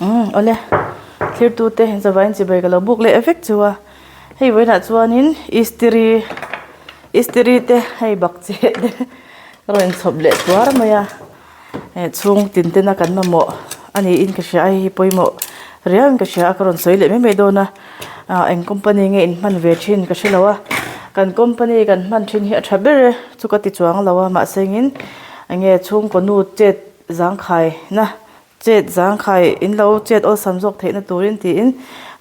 Umm awle thirtute zavaiin chibai ka lo buk leh vek chu a hei vawiinah chuanin istiri istiri te hei bakcheh te a rawn inchhawp leh tuar mai a eh chhung tin tena kan mamawh a niin ka hria a hei hi pawimawh riauin ka hria a ka rawn sawi leh mai mai dawn a ah eng company nge in hman ve thin ka hrelo a kan company kan hman thin hi a tha ber e chu ka ti chuang lo a mahse engin enge chhungkaw nu chet zangkhai na Chet zangkhai in lo chet awlsam zawk theihna turin tiin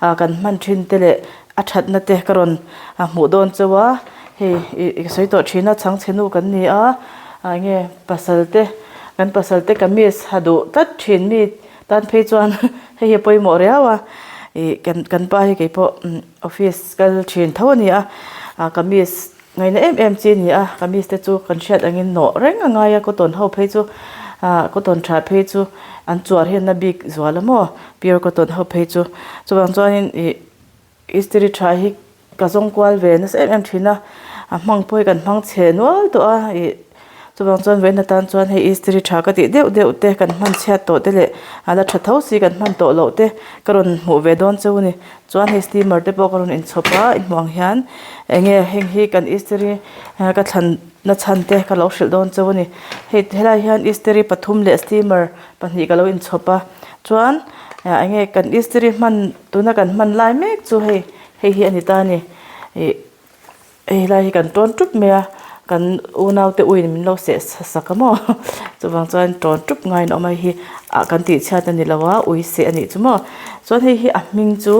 ah kan hman thin te leh a thatna te ka rawn hmuh dawn chauh a, hei ih ka sawi tawh thin a chhangchhe nu kan ni a, ah enge pasal te kan pasal te kamis ha duh tlat thin mi tan phei chuan hei hi a pawimawh riau a, ih kan kan pa hi keipawh office kal thin tho a ni a, ah kamis. Ngaihna em em chi a ni a, kamis te chu kan hriat angin nawh reng a ngai a, cotton ho phei chu ah cotton tha phei chu an chuar hian a bik zual a maw pure cotton ho phei chu chuvang chuanin ih istiri tha hi ka zawng kual ve nasa em em thin a, a hmang pawh hi kan hmang chhe nual tawh a ih chuvang chuan vawiin atan chuan hei istiri tha ka tih deuh deuh te kan hman chhiat tawh te leh a la tha tho si kan hman tawh loh te ka rawn hmuh ve dawn cheu a ni. Chuan hei steamer te pawh ka rawn inchhawp a i hmuh ang hian enge heng hi kan istiri ka thlan na chhan te ka lo hrilh dawn chauh a ni hei helai hian istiri pathum leh steamer pahnih ka lo inchhawp a chuan enge kan istiri hman tuna kan hman lai mek chu hei hei hi a ni ta a ni ih. Hei helai hi kan tawn tup mai a kan unau te uin min lo seh sak a maw chuvang chuan tawn tup ngaiin a awm a hei hi ah kan tih chhiat a ni lo a ui seh a nih chu maw chuan hei hi a hming chu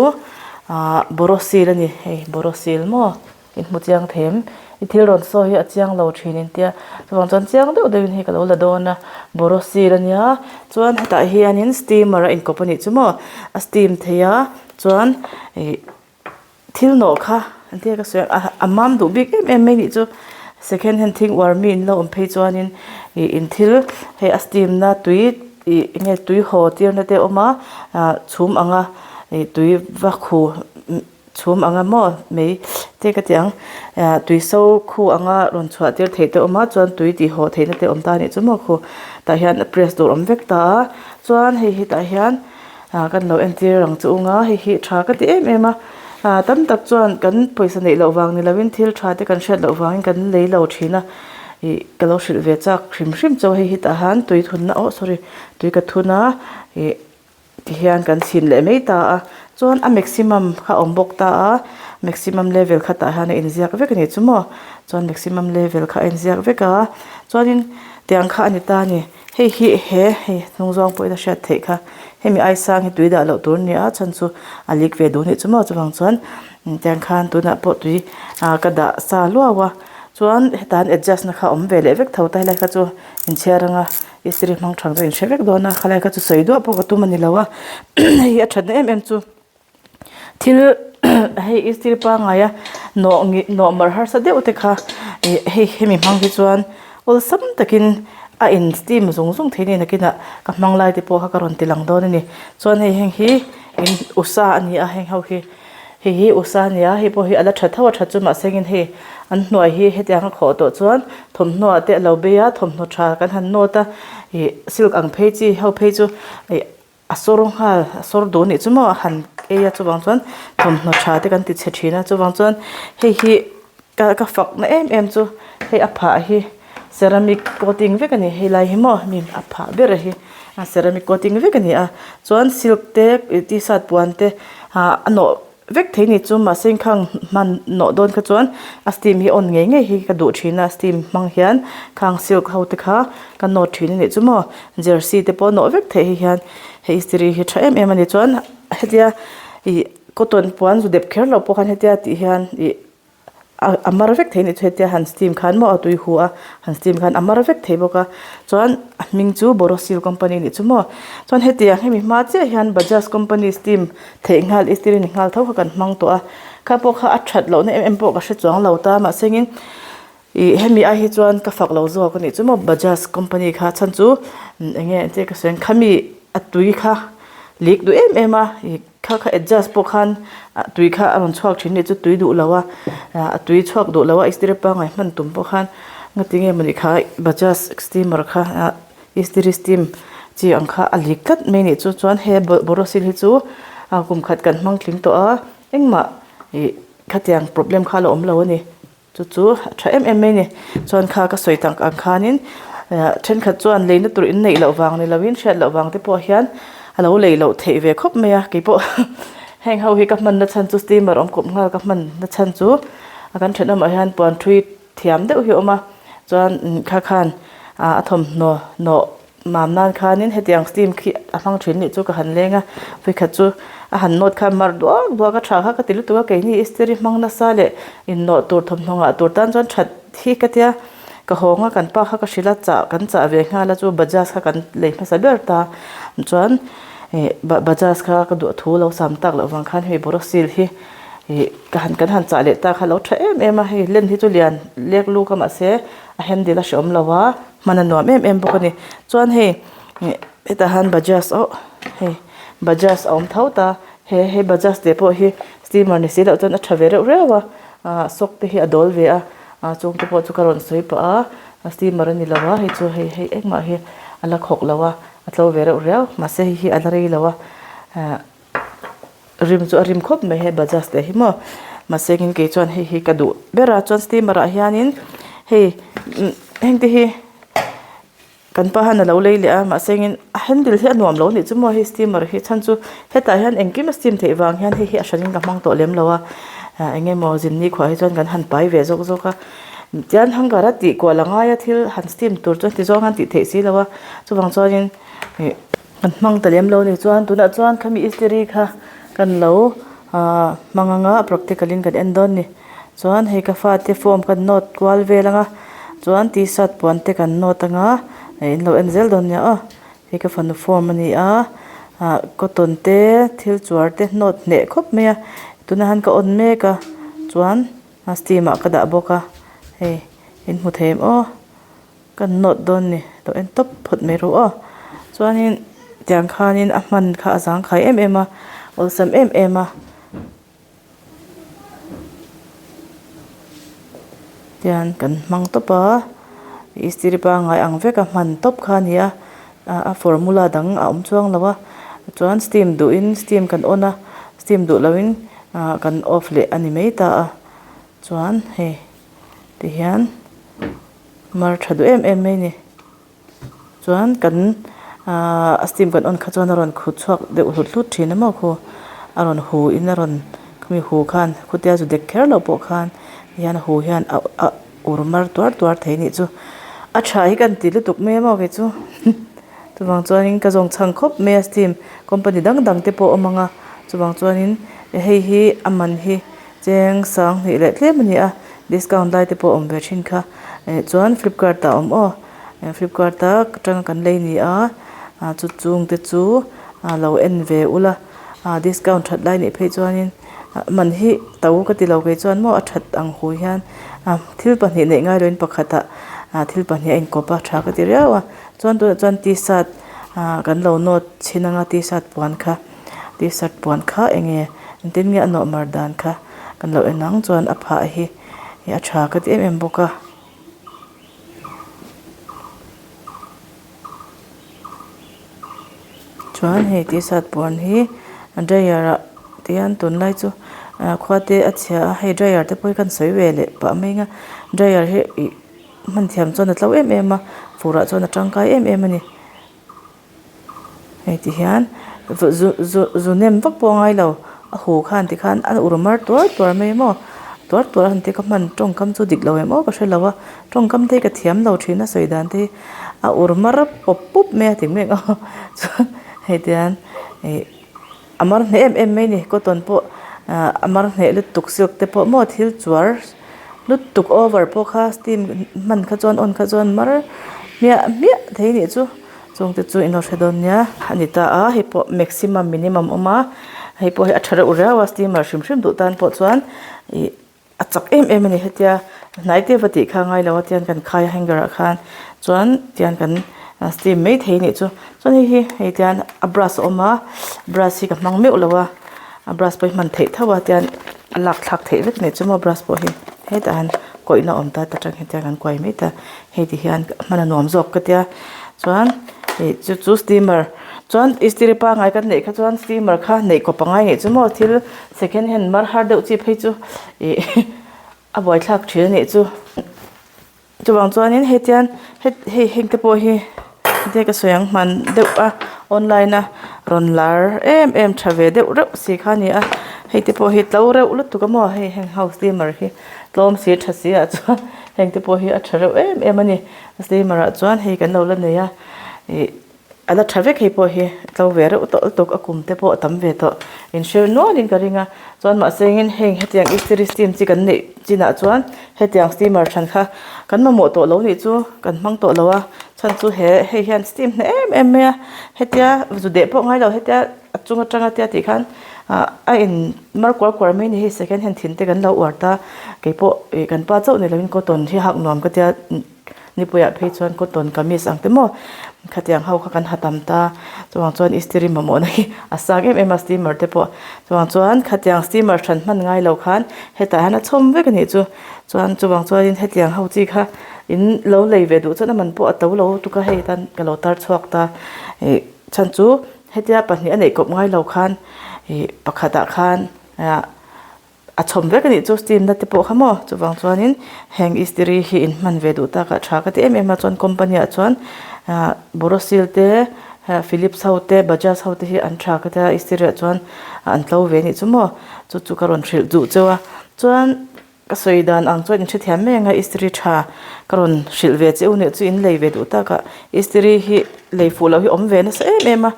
ah borosil a ni hei borosil maw in hmu chiang thei em i thil rawn sawi hi a chiang lo thin in tia chuvang chuan chiang deuh deuhin hei ka lo la dawn a borosil a nia chuan hetah hianin steamer a inkawp a nih chu maw a steam thei a chuan ih. Thil nawh kha an tia ka sawi a a mam duh bik em em mai nih chu second hand thing uar mi in lo awm phei chuanin ih in thil hei a steam na tui ih enge tui haw tir na te a awm a ah chhum ang a ih tui va khu chhum ang a maw mai te ka ti ang ah tui so khu anga rawn chhuah tir theih te a awm a chuan tui tih haw theih na te a awm ta a nih chu maw khu tah hian a press tur a awm vek ta a chuan hei hi tah hian. Ah kan lo entir ang chu ung a hei hi tha ka ti em em a ah tam tak chuan kan pawisa neih loh vang ni lovin thil tha te kan hriat loh vangin kan lei lo thin a ih ka lo hrilh ve chak hrim hrim chu hei hi tah han tui thunna oh sorry tui ka thun a ih tihian kan chhin leh mai ta a chuan a maximum kha a awm bawk ta a maximum level kha tah hian a inziak vek a ni chu maw chuan maximum level kha a inziak vek a chuanin tiang kha a ni ta a ni. Hei hi he hei hnung zawng pawhin a hriat theih kha hemi ai sang hi tui dah loh tur a ni a chhan chu a lik ve duh a nih chu maw chuvang chuan tiang khan tunah pawh tui ah ka dah sa luau a chuan hetah hian adjust na kha a awm ve leh vek tho ta helai kha chu inchhiar anga istiri hmang thang chu inhre vek dawn a khalai kha chu sawi duah pawh ka tum a ni lo a hei hi a thatna em em chu. Thil hei istiri pangngai a nawh ngih nawh mar harsa deuh te kha ih hei hemi hmang hi chuan awlsam takin a in steam zung zung thei a ni nakinah ka hmang lai te pawh kha ka rawn ti lang dawn a ni chuan hei heng hi in usa a ni a heng ho hi hei hi usa a ni a hei pawh hi a la tha tho a that chu mahse engin hei an hnuai hi hetiang a khawh tawh chuan thawmhnaw ah te a lo bei a thawmhnaw tha kan han nawt a ih silk ang phei chi ho phei chu ih. A sawr nghal a sawr duh anih chu maw a han ei a chuvang chuan thawmhnaw tha te kan ti chhe thin a chuvang chuan hei hi ka ka fak na em em chu hei a phah hi ceramic coating vek a ni helai hi maw mi a phah ber a hi a ceramic coating vek a ni a chuan silk te ih tshirt puan te ah a nawh vek thei ni chu mahse khang hman nawh dawn kha chuan a steam hi on ngei ngei hi ka duh thin a steam hmang hian khang silk ho te kha ka nawt thin a nih chu maw jersey te pawh nawh vek theih hi hian hei istiri hi tha em em a ni chuan hetia ih cotton puan zu dep kher loh pawh khan hetia tih hian ih. A mar vek thei anih chu hetia han steam khan maw a tui hu a han steam khan a mar vek thei bawk a chuan a hming chu borosil company anih chu maw chuan hetiang hemi hma chiah hian bajaj company steam theih nghal istiri ni nghal tho kha kan hmang tawh a kha pawh kha a that lohna em em pawh ka hre chuang lo ta mahse engin ih hemi ai hi chuan ka fak lo zawk anih chu maw bajaj company kha chhan chu eng nge engtin ka sawi ang khami a tui kha lik duh em em a ih. Kha kha adjust pawh khan ah tui kha a rawn chhuak thin nih chu tui duh lo a ah a tui chhuak duh lo a istiri pangngai hman tum pawh khan ngati nge mawni kha bajaj steamer kha ah istiri steam. Chi ang kha a lik tlat mai nih chu chuan he borosil hi chu kum khat kan hmang tling tawh a engmah ih khatiang problem kha a la awm lo a ni chu chu a tha em em mai a ni chuan kha ka sawi tak ang khanin thenkhat chuan leina tur in neih loh vang ni lovin hriat loh vang te pawh hian a lo lei loh theih ve khawp mai a keipawh heng ho hi ka hmanna chhan chu steamer awm kawp nghal ka hmanna chhan chu a kan thenawmah hian puan thui thiam deuh hi a awm a chuan kha khan a thawmhnaw nawh Mam nan khanin hetiang steam khi a hmang thin nih chu ka han leng a, vawikhat chu a han nawt kha mar duak duak a tha kha ka ti lutuk a, keini istiri hmang nasa leh innawh tur thawmhnaw ngah tur tan chuan that hi ka tia, ka hawng a kan pa kha ka hrilh a chah kan chah ve nghal a chu Bajaj kha kan lei hmasa ber ta chuan ih Bajaj kha ka duh thu lo sam tak loh vang khan hei Borosil hi ih ka han kan han chah leh ta kha a lo tha em em a, hei len hi chu lian lek luk a mahse a handle a hreawm lo a. Hman a nuam em em bawk a ni. Chuan hei ih hetah hian Bajaj oh hei Bajaj a awm tho ta he hei Bajaj te pawh hi steamer ni si loh chuan a tha ve reuh reuh a ah sock te hi a dawl ve a ah chung te pawh chu ka rawn sawi pah a steamer a ni lo a hei chu hei hei engmah hi a la khawk lo a a tlo ve reuh riau mahse hei hi a la rei lo a ah rim chu a rim khawp mai hei Bajaj te hi maw mahse engin kei chuan hei hi ka duh ber a chuan steamer ah hianin hei heng te hi kan pa hian alo lei leh a mahse engin a handle hi a nuam lo anih chu maw hei steamer hi chhan chu hetah hian engkim a steam theih vang hian hei hi a hranin ka hmang tawh lem lo a ah eng emaw zin ni khuah hi chuan kan han pai ve zawk zawk a tian hanger a tih kual a ngai a thil han steam tur chuan ti zawng hian tih theih si lo a chuvang chuanin ih. Kan hmang ta lem lo ni chuan tunah chuan khami istiri kha kan lo ahh hmang anga practical in kan en dawn ni chuan hei ka fate form kan nawt kual vel anga chuan tshirt puan te kan nawt anga in lo en zel dawn nia aw hei ka fanu form a ni a ah cotton te thil chuar te hnawt hneh khawp mai a tunah hian ka on mek a chuan steam ah ka dah bawk a hei in hmu thei em aw. Kan nawt dawn ni lo en tawp phawt mai ru aw chuanin tiang khanin a hman kha a zangkhai em em a awlsam em em a tian kan hmang tawp a istiri pangngai ang vek a hman tawp kha a ni a a formula dang a awm chuang lo a chuan steam duhin steam kan on a steam duh lohin ah kan off leh a ni mai ta a chuan hei tihian. Mar tha duh em em mai a ni chuan kan ahh a steam kan on kha chuan a rawn khu chhuak deuh hlut hlut thin a maw khu a rawn hu in a rawn khami hu khan khutia zu dek kher loh pawh khan hian a hu hian a a ur mar tuar tuar thei anih chu a tha hi kan ti lutuk mai a maw kei chu chuvang chuanin ka zawng chhang khawp mai a steam company dang dang te pawh a awm ang a chuvang chuanin hei hi a man hi. Cheng sang hnih leh tlem a ni a, discount lai te pawh a awm ve thin kha. Eh chuan flipkart ah a awm aw, flipkart a atanga kan lei ni a, chu chung te chu lo en ve ula, discount that lai nih phei chuanin man hi to ka ti lo kei chuan maw a that ang hu hian thil pahnih neih ngai loin pakhatah thil pahnih a inkawp a tha ka ti riau a, chuan tunah chuan tshirt kan lo nawt chhin anga tshirt puan kha. T-shirt puan kha enge engtin nge a nawh mar dan kha kan lo en ang chuan a phah hi a tha ka ti em em bawk a. Chuan hei T-shirt puan hi dryer ah tihian tunlai chu khua te a chhia a hei dryer te pawh hi kan sawi ve leh pah mai ang a dryer hi ih hman thiam chuan a tlo em em a fur ah chuan a tangkai em em a ni. Hei ti hian zu zu zu nem vak pawh a ngai lo a hu khan ti khan a ur mar tuar tuar mai maw tuar tuar a han ti ka hman tawngkam chu dik lo em aw ka hre lo a tawngkam te hi ka thiam lo thin a sawi dan te hi a ur mar pawp pup mai a ti mek a chuan hei ti hian ih a mar hneh em em mai a ni cotton pawh ah a mar hneh lutuk silk te pawh maw thil chuar lutuk over pawh kha steam hman kha chuan on kha chuan mar hmiah hmiah thei a nih chu. Chungte chu in lo hre dawn nia a ni ta a hei pawh maximum minimum a awm a hei pawh hi a tha reuh riau a steamer hrim hrim duh tan pawh chuan ih a chak em em a ni hetia hnai te va tih kha a ngai lo a tian kan khai a hanger ah khan chuan tian kan steam mai thei a nih chu chuan hei hi hei tian a brush a awm a brush hi ka hmang meuh lo a a brush pawh hi hman theih tho a tian a lak thlak theih vek a nih chu maw brush pawh hi hetah hian kawihna a awm ta ta tang hian tian kan kuai mai ta. Hei ti hian hman a nuam zawk ka tia chuan. Ih chu chu steamer chuan istiri pangai kan neih kha chuan steamer kha neih kawp a ngai ngei chu maw thil second hand mar har deuh chi phei chu ih a buaithlak thin a nih chu. Chuvang chuanin hetian hei heng te pawh hi enge ka sawi ang hman deuh a online a rawn lar em em tha ve deuh reuh si kha a ni a hei te pawh hi tlo reuh lutuk a maw hei heng ho steamer hi tlawm si tha si ah chuan heng te pawh hi a tha reuh em em a ni steamer ah chuan hei kan lo la nei a ih. A la tha vek hei pawh hi tlo ve reuh tawh lutuk a kum te pawh a tam ve tawh inhre nualin ka ring a chuan mahse engin heng hetiang istiri steam chi kan neih chinah chuan hetiang steamer hran kha kan mamawh tawh lo nih chu kan hmang tawh lo a chhan chu he hei hian steam hneh em em mai a hetia zu deh pawh ngai lo hetia a chung atanga tia tih khan ah a in mar kual kual mai a ni hei second hand thin te kan lo uar ta keipawh ih kan pa chauh ni lovin cotton hi hak nuam ka tia. Nipuiah phei chuan cotton kamis ang te maw khatiang ho kha kan ha tam ta chuvang chuan istiri mamawhna hi a sang em em a steamer te pawh chuvang chuan khatiang steamer hran hman ngai lo khan hetah hian a chhawm vek a nih chu chuan chuvang chuanin hetiang ho chi kha in lo lei ve duh chuan a man pawh a to lo lutuk a hei tan ka lo tar chhuak ta ih chhan chu hetia pahnih a neih kawp ngai lo khan ih pakhatah khan ah. A chhawm vek a nih chu steam na te pawh kha maw chuvang chuanin heng istiri hi in hman ve duh tak ah tha ka ti em em a chuan company ah chuan ah borosil te philips ho te bajaj ho te hi an tha ka tia istiri ah chuan an tlo ve a nih chu maw chu chu ka rawn hrilh duh cheu a chuan ka sawi dan ang chuan in hrethiam mai ang a istiri tha ka rawn hrilh ve che u nih chu in lei ve duh tak ah istiri hi lei fuh loh hi awm ve nasa em em a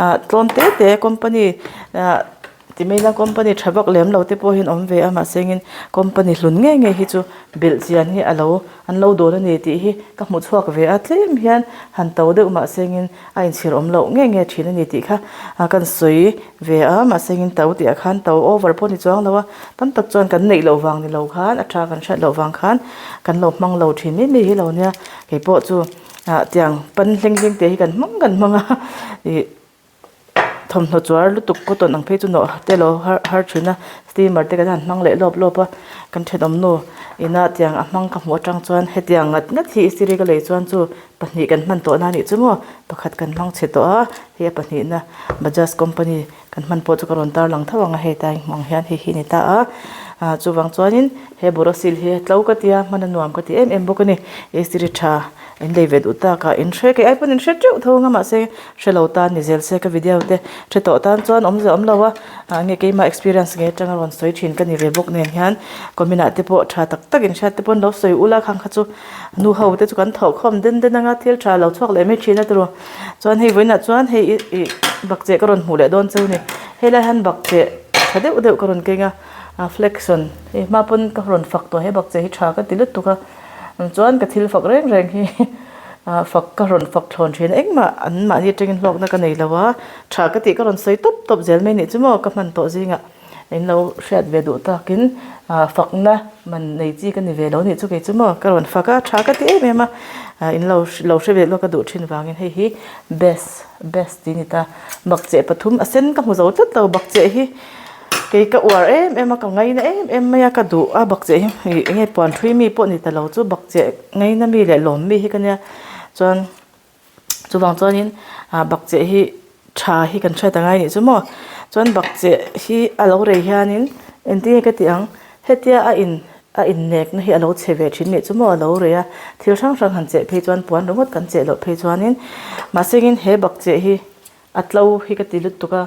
ah tlawm te te company ah. Ti mai ila company tha vak lem lo te pawh hian awm ve a mahse engin company hlun ngei ngei hi chu belh chian hi alo an lo dawn a ni tih hi ka hmu chhuak ve a tlem hian han to deuh mahse engin a inchhir awm loh ngei ngei thin a ni tih kha a kan sawi ve a mahse engin to tih ah khan to over pawh ni chuang lo a tam tak chuan kan neih loh vang ni lo khan a tha kan hriat loh vang khan kan lo hmang lo thin mai mai hi lo nia keipawh chu ah tiang pan hleng hleng te hi kan hmang kan hmang a ih. Thawmhnaw chuar lutuk cotton ang phei chu nawh te lo har har thin a steamer te kan han hmang leh lawp lawp a kan thenawm nu ina tiang a hmang ka hmuh atang chuan hetiang ngat ngat hi istiri ka lei chuan chu pahnih kan hman tawh na anih chu maw pakhat kan hmang chhe tawh a hei a pahnihna bajaj company kan hman pawh chu ka rawn tarlang tho ang a hei tai hmuh ang hian hei hi a ni ta a ah chuvang chuanin he borosil hi tlo ka tia hman a nuam ka ti em em bawk a ni istiri tha. In lei ve duh tak a, in hre kei ai pawn in hre teuh tho ang a mahse hre lo tan ni zel se ka video te hre tawh tan chuan awmzia awm lo a, ah nge keimah experience ngei atanga rawn sawi thin ka ni ve bawk nen hian comment ah te pawh tha tak tak in hriat te pawn lo sawi ula khang kha chu nu ho te chu kan thawh khawm den den anga thil tha lo chhuak leh mai thin a tiraw chuan hei vawiinah chuan hei ih ih bakcheh ka rawn hmuh leh dawn cheu ni helai hian bakcheh tha deuh deuh ka rawn keng a ah flexion hei hma pawn ka rawn fak tawh he bakcheh hi tha ka ti lutuk a. Chuan ka thil fak reng reng hi ah fak ka rawn fak thlawn thin a engmah an mahni atangin hlawkna ka nei lo a tha ka tih ka rawn sawi tawp tawp zel mai nih chu maw ka hman tawh zingah in lo hriat ve duh takin ah fakna man nei chi ka ni ve lo nih chu kei chu maw ka rawn fak a tha ka ti em em a ah in lo lo hre ve lawk ka duh thin vangin hei hi best best tih a ni ta bakcheh pathum a sen ka hmu zo tlat lo bakcheh hi. Kei ka uar em em a, ka ngaina em em mai a, ka duh a bakcheh hi ih enge puan thui mi pawh ni ta lo chu bakcheh ngaina mi leh lawm mi hi ka nia chuan chuvang chuanin ah bakcheh hi tha hi kan hriat angai anih chu maw chuan bakcheh hi a lo rei hianin engtin nge ka tih ang hetia a in a innek na hi a lo chhe ve thin nih chu maw a lo rei a thil hrang hrang han cheh phei chuan puan ringawt kan cheh loh phei chuanin mahse engin he bakcheh hi A tlo hi ka ti lutuk a,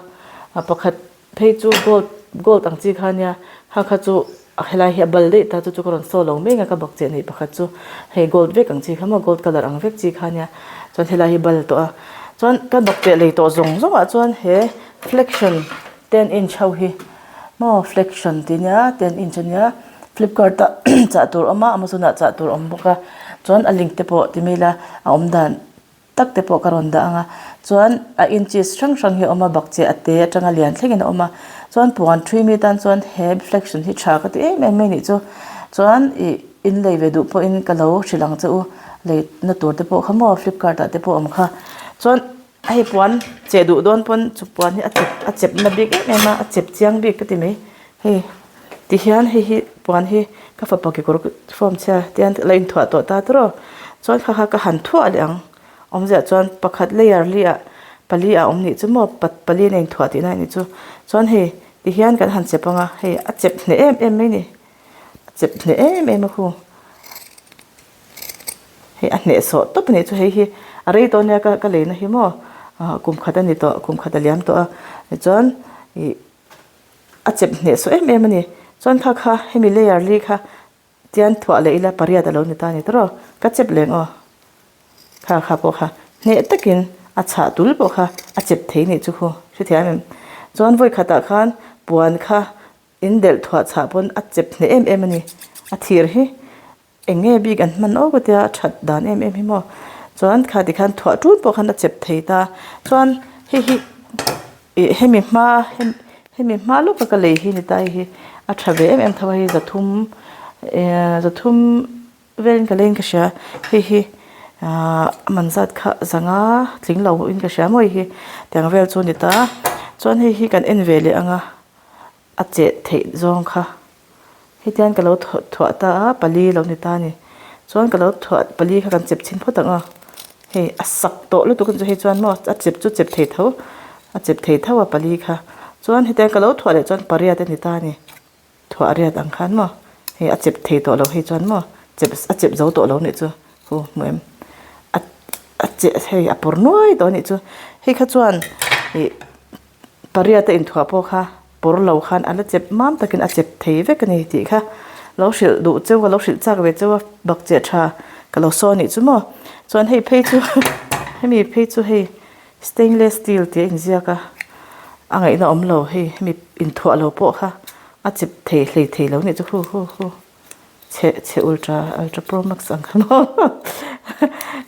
a pakhat phei chu gold gold ang chi kha ania kha kha chu helai hi a bal daih ta chu chu ka rawn saw lo mek a ka bak cheh neih pakhat chu hei gold vek ang chi kha maw gold colour ang vek chi kha ania chuan helai hi bal tawh a chuan ka bak cheh lei tawh zawng zawng ah chuan he flexion ten inch ho hi maw flexion tih ania ten inch ania flipkart ah chah tur a awm a amazon ah chah tur a awm bawk a chuan a link te pawh ti mai ila a awm dan. tak te pawh ka rawn dah ang a chuan a inches hrang hrang hi a awm a bakcheh a te atanga lian thlengin a awm a chuan puan thui mi tan chuan he reflection hi tha ka ti em em mai a nih chu chuan ih in lei ve duh pawhin ka lo hrilh ang che u lei na tur te pawh kha maw flipkart ah te pawh a awm kha chuan hei puan cheh duh dawn pawn chu puan hi a chep a chep na bik em em a a chep chiang bik ka ti mai hei tihian hei hi puan hi ka fapa kekawr form chhia tihian la inthuah tawh ta tawrh aw chuan kha kha ka han thuah leh ang. Awmziah chuan pakhat layer li ah pali ah awm nih chu maw pa pali a inthuah tihna a nih chu. Chuan hei tihian kan han chep ang a hei a chep hneh em em mai a ni a chep hneh em em a khu. Hei a hnehsawh tawp a nih chu hei hi a rei tawh ania ka ka leina hi maw ah kum khat a ni tawh kum khat a liam tawh a tichuan ih a chep hnehsawh em em a ni chuan kha kha hemi layer li kha tian thuah leh ila pariat a lo ni ta a ni tawrh aw ka chep leng aw kha kha pawh kha hneh takin a chhah tul pawh kha a chep thei nih chu khu hrethiam em chuan vawi khatah khan puan kha in delh thuah chhah pawn a chep hneh em em a ni a thir hi. Eng nge bik an hman awk atia a that dan em em hi maw chuan kha tikhan thuah tul pawh khan a chep thei ta chuan hei hi ih hemi hma hemi hma lawka ka lei hi ni ta hei hi a tha ve em em tho a hei zathum ehh zathum velin ka leiin ka hria hei hi ahh a man zat kha zanga tling lo in ka hria maw hei hi tiang vel chu a ni ta chuan hei hi kan en ve leh ang a a cheh theih zawng kha. Hetiang ka lo thuah ta a, pali lo ni ta a ni. Chuan ka lo thuah pali kha kan chep chhin phawt ang a, hei a sak tawh lutuk chu hei chuan maw a chep chu chep thei tho, a chep thei tho a pali kha. Chuan hetiang ka lo thuah leh chuan pariat a ni ta a ni, thuah riat ang khan maw hei a chep thei tawh lo hei chuan maw chep a chep zo tawh lo nih chu hu hmu em a a cheh hei a pawr nuai tawh a nih chu. Hei kha chuan ih pariat a inthuah pawh kha. Pawr lo khan a la chep mam takin a chep thei vek a ni tih kha lo hrilh duh cheu a lo hrilh chak ve cheu a bak chiah tha ka lo saw a nih chu maw chuan hei phei chu hemi phei chu hei stainless steel tih a inziak a a ngaihna awm lo hei hemi inthuah lo pawh kha a chep thei hlei thei lo a nih chu hu hu hu. Chhe chhe ultra ultra pro max ang kha maw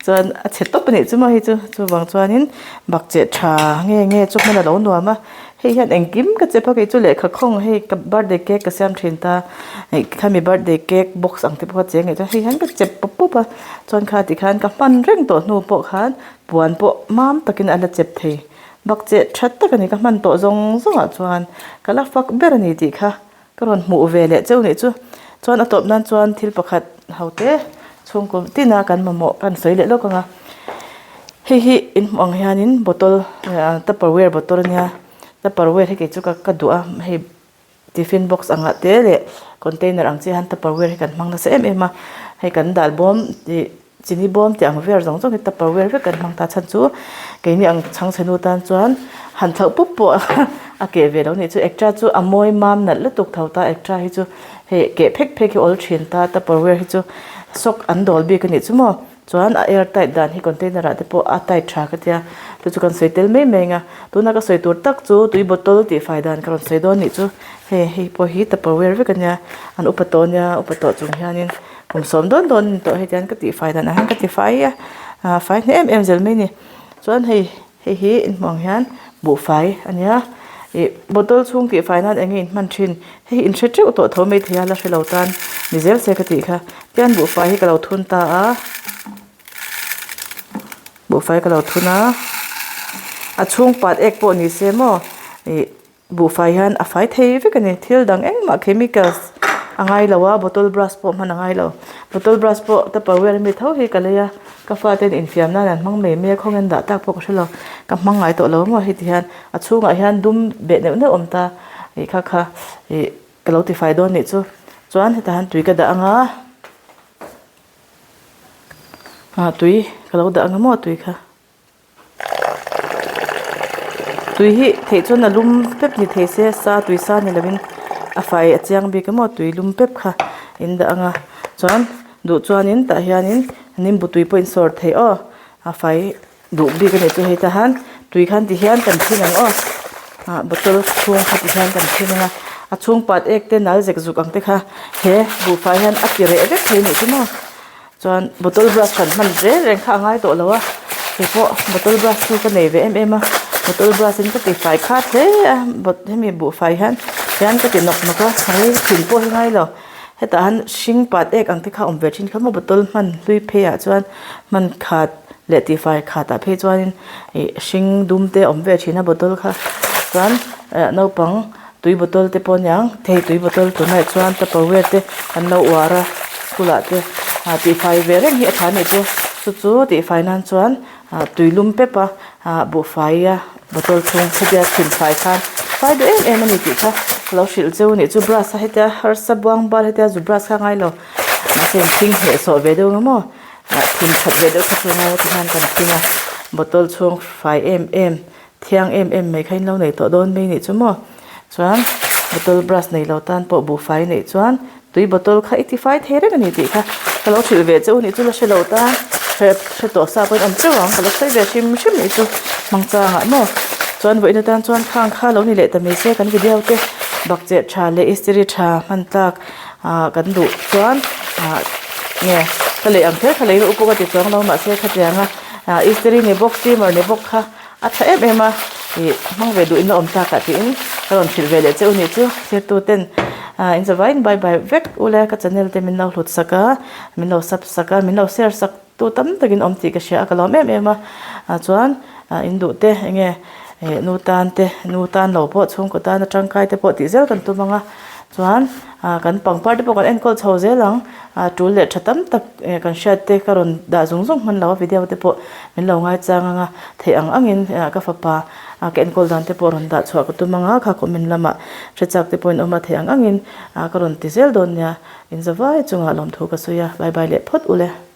chuan a chhe tawp a nih chu maw hei chu chuvang chuanin bakcheh tha nge nge chu hman a lo nuam a hei hian engkim ka chep a kei chu lehkha khawng hei ka birthday cake ka siam thin ta ih khami birthday cake box ang te pawh a cheng leh chuan hei hian ka chep pawp pawp a chuan kha tikhan ka hman reng tawh hnu pawh khan puan pawh mam takin a la chep thei bakcheh tha tak a ni ka hman tawh zawng zawngah chuan ka la fak ber a ni tih kha. Ka rawn hmuh ve leh cheu nih chu. Chuan a tawp nan chuan thil pakhat ho te chhungkaw tina kan mamawh kan sawi leh lawk ang a. Hei hi in hmuh ang hianin bottle tupperware bottle ania tupperware hi kei chu ka ka duh a hei tiffin box angah te leh container ang chi hian tupperware hi kan hmang nasa em em a hei kan dal bawm ih Chini bawm tih ang vel zawng zawng hi tupperware vek kan hmang ta chhan chu keini ang chhangchhe nu tan chuan han thlauh pup pawh a keh ve lo nih chu ekta chu a mawi mam nalh lutuk tho ta ekta hi chu hei keh phek phek hi awl thin ta tupperware hi chu sock an dawl bik a nih chu maw chuan a air tight dan hi container ah te pawh a tight tha ka tia chu chu kan sawi tel mai mai ang a tuna ka sawi tur tak chu tui bottle tih fai dan ka rawn sawi dawn nih chu hei hei pawh hi tupperware vek a nia an upa tawh a nia upa tawh chung hianin. Kum sawm dawn dawn a ni tawh hei tian ka tihfai dan ah hian ka tifai a ah fai hneh em em zel mai a ni chuan hei hei hi inhmuh ang hian buhfai a nia ih bottle chhung tihfai nan eng nge in hman thin hei hi in hre teuh tawh tho maithei a la hre lo tan ni zel se ka tih kha tian buhfai hi ka lo thun ta a buhfai ka lo thun a a chhung pat ek pawh ni se maw ih. Buhfai hian a fai thei vek a ni thil dang engmah chemicals a ngai lo a bottle brush pawh hman a ngai lo bottle brush pawh tupperware ami tho hi ka lei a ka fate infiam nan an hmang mai mai a khawnge an dah tak pawh ka hre lo ka hmang ngai tawh lo maw hei ti hian a chhungah hian dum beh neuh neuh a awm ta ih kha kha ih ka lo tifai dawn nih chu chuan hetah hian tui ka dah ang a ah tui ka lo dah ang a maw tui kha. Tui hi theih chuan a lum pep ni thei se sa tui sa ni lovin a fai a chiang bik emaw tui lum pep kha in dah ang a chuan duh chuanin tah hianin nimbu tui pawh in sawr thei aw a fai duh bik a nih chu hei tah hian tui khan ti hian kan thin ang aw ah bottle chhung kha ti hian kan thin ang a a chhung pat ek te nal zek zuk ang te kha he buhfai hian a ti reh vek thei a nih chu maw. Chuan bottle brush kan hman reng reng kha a ngai tawh lo a keipawh bottle brush chu ka nei ve em em a bottle brush in ka ti fai khat hle a bot hemi buhfai hian hian ka ti nawk nawk a hei thil pawh hi ngai lo hetah hian hring pat ek ang te kha a awm ve thin kha maw bottle hman hlui phei ah chuan hman khat leh tihfai khat ah phei chuanin ih hring dum te a awm ve thin a bottle kha chuan eh naupang. Tui bottle te pawh aniang thei tui bottle tunah chuan tupperware te an lo uar a school ah te ah tihfai ve reng hi a tha anih chu. Chu chu tihfai nan chuan ah tui lum pep a ah buhfai a bottle chhung hetia chhim fai khan fai duh em em a ni tih kha ka lo hrilh cheu a nih chu brush a hetia harsa buang bal hetia zu brush kha a ngailo mahse in thing hneh sawh ve deuh ang maw ah thim that ve deuh kha chu a ngai a tihian kan thing a bottle chhung fai em em Thiang em em mai kha in lo nei tawh dawn mai nih chu maw? Chuan bottle brush nei lo tan pawh buhfai neih chuan tui bottle kha i tifai thei reng a ni tih kha ka lo hrilh ve che u nih chu la hre lo tan hre hre tawh sa pawhin awm teuh ang ka lo sawi ve hrim hrim nih chu hmangchangah maw? Chuan vawiin atan chuan khang kha lo ni leh ta mai se kan video te bakcheh tha leh istiri tha hman tlak ah kan duh chuan ah nge ka lei ang kher kha lei rawh u pawh ka ti chuang lo mahse khatianga ah istiri ni bawk steamer ni bawk kha. A tha em em a, ih hmang ve duh in la awm tak ah tiin ka rawn hrilh ve leh che u nih chu thirtu ten ah in zavaiin bye bye vek u le ka channel te min lo hlut sak a, min lo sub sak a, min lo share sak tu tam takin awm tih ka hria a ka lawm em em a, ah chuan ah in duh te eng nge ih nu tan te nu tan lo pawh chhungkaw tan a tangkai te pawh tih zel kan tum ang a chuan ah kan pangpar te pawh kan enkawl chho zel ang. A tul leh tha tam tak kan hriat te ka rawn dah zung zung hman lo a video te pawh min lo ngaichang ang a, theih ang angin ka fapa ka enkawl dan te pawh rawn dah chhuah ka tum ang a, kha comment lamah hre chak te pawhin awm a theih ang angin ka rawn ti zel dawn nia, inzavai chungah lawmthu ka sawi a, bye bye leh phawt ule.